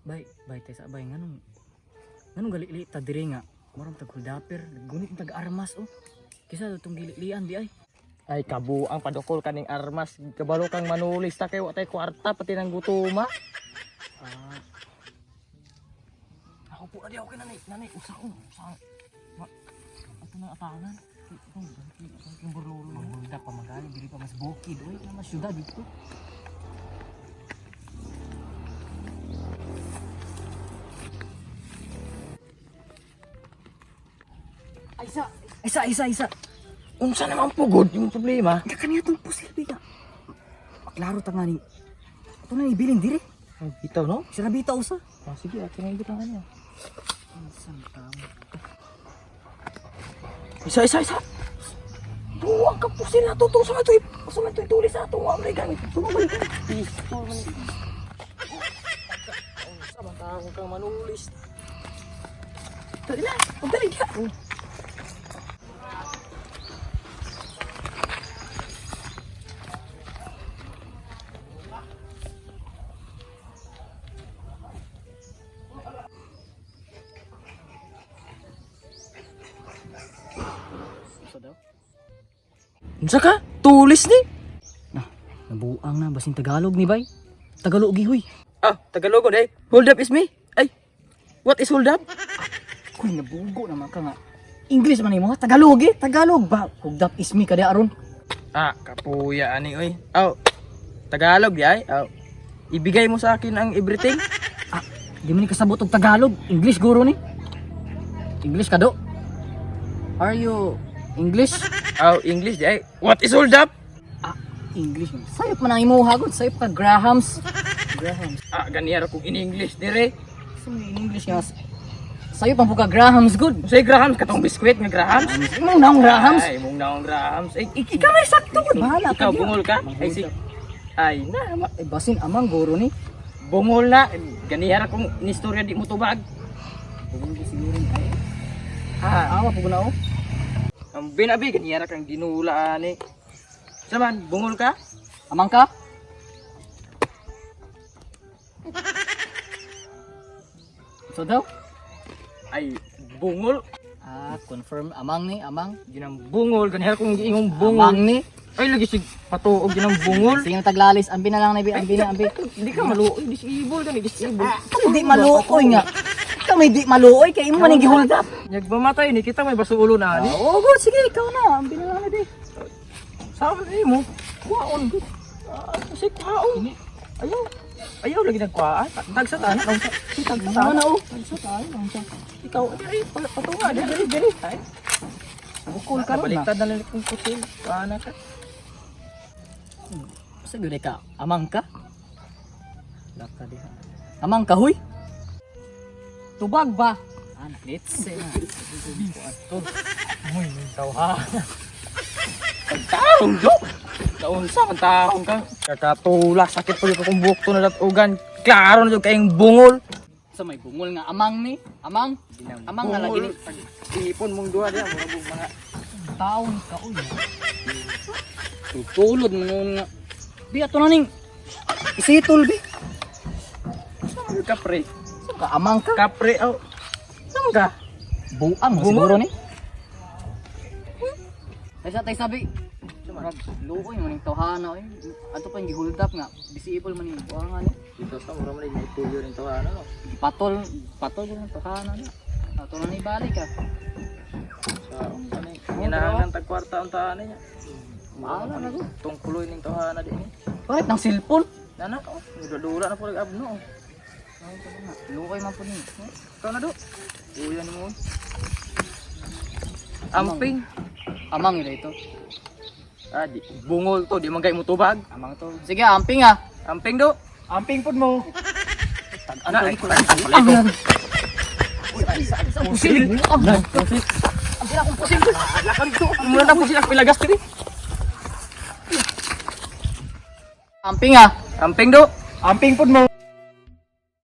Bay, bay tay sa bay nganong galili ta diri nga. Murag tag holdaper, gunit tag armas oh. Kisa tong gililian di ay. Ay kabuang padukol kaning armas, kabalo kang manulis ta kay wa tay kwarta pati nang gutuma. Ah. Ako po adi okay nanay, nanay usa ko, usa. Wa ato na atanan. Yung burlolo. Magulda pa magali diri pa mas bukid oy, na mas syudad dito. Ay, isa, isa, isa, isa. Unsa naman pugod yung problema? Nga kaniya tong pusil biga. Maklaro ta nga ni. Ato na ibilin diri. Ay, bitaw no? Sira bitaw usa. Ah, sige, ato na ibutang niya. Isang tao. Isa, isa, isa. Buwag ka pusil na to. Sa man to, sa man to ituli sa ato. Wa man gamit. Tumabay ka. Pistol man. Unsa man taong kang manulis. Dali na, magdali ka. Usa daw. Unsa ka? Tulis ni? Nah, nabuang na basin Tagalog ni bay. Tagalog gihoy. Ah, Tagalog eh. Hold up is me. Ay. What is hold up? Kuy nabugo naman ka nga. English man imo, Tagalog eh, Tagalog ba? Hugdap is me kada aron. Ah, kapuya ani oy. Aw. Tagalog di ay. Aw. Ibigay mo sa akin ang everything. Ah, di man ni kasabot og Tagalog, English guro ni. English ka do. Are you English? Aw, English di ay. What is hold up? Ah, English man. Sayop man ang imuha gud, sayop ka Grahams. Grahams. Ah, ganiyara kong in English dire. So in English nga. Sayop ang puka Grahams gud. Unsay Grahams katong biskwit nga Grahams? Imong naong Grahams. Ay, imong naong Grahams. Ay, Ikaw may sakto gud. Bahala ka. ikaw diya. bungol ka? Ay si Ay na, Ay basin amang guro ni. bungol na. Ganiyara kong inistorya di mo tubag. Bungol ko siguro ni. Ay, Ah, awa po na oh. ang binabi ganiyara kang ginula ani. Saman, bungol ka? Amang ka? So daw? Ay, bungol. Ah, confirm amang ni, amang. Ginang bungol, ganiyara kong giingong bungol. Amang ni. Ay, lagi sig patuog ginang bungol. Sige na taglalis, ambi na lang na bi, ambi na ambi. Hindi ka maluoy, disable ka ni disable. Di maluoy nga. Ikaw may di maluoy kay imo man ang gihold up. Nyag mamatay ni kita may baso ulo na ani. Oo, good. Sige, ikaw na. Ambi na lang na bi. Sabi mo, kuwaon. Ah, kasi kuwaon. Ayaw. Ayaw lagi nagkuhaan. Tagsa ta na. Tagsa ta. Ano na oh. Tagsa ta. Ikaw, diri, patunga, diri, diri. Ay, Bukol ka ron na. baliktad na lang kong kusil. Paana ka? Sa gyud ka, amang ka? Laka diha. Amang ka huy? Tubag ba? Ah, let's say na. Uy, tawha. Pagtarong, do! Naunsa, man taong ka. Kakatula, sakit pa yung akong buhok to na datugan. Klaro na yung kayong bungol. Sa may bungol nga amang ni, amang. Amang nga lagi ni. Ipon mong duha diya, mura mong mga Taon ka uy. Tutulod mo noon nga. Bi ato na ning isitol bi. Saan ka, kapre. Sa ka amang ka? Kapre, oh. Saan ka? Buang mo Bungol. siguro ni. Tay tay sabi. Murag luoy mo ning tawhana oy. Ato pa yung gihold up nga. Disable man ning buangan ni. Dito sa mura man yung ituyo rin to, ano no? Patol, patol ko ng tawhana na. Ato na ni balik ah. Sa ano ginahangan tag kwarta ang tahanan niya. Maala na ko. Tungkuloy ning tawhana din eh. Bakit ng cellphone? Nana, oh, dula na po nag-abno. Oh. Luoy man po ni. Ikaw na do. Uyan mo. Amping. Amang ila ito. Ah, di, bungol to, di man kay mo tubag. Amang to. Sige, amping ah. Amping do. Amping pud mo. Na, ay, Ang pusil. Ang pusil. Ang akong pusil. Muna na po sila pilagas diri. Amping ah. Amping do. Amping pud mo.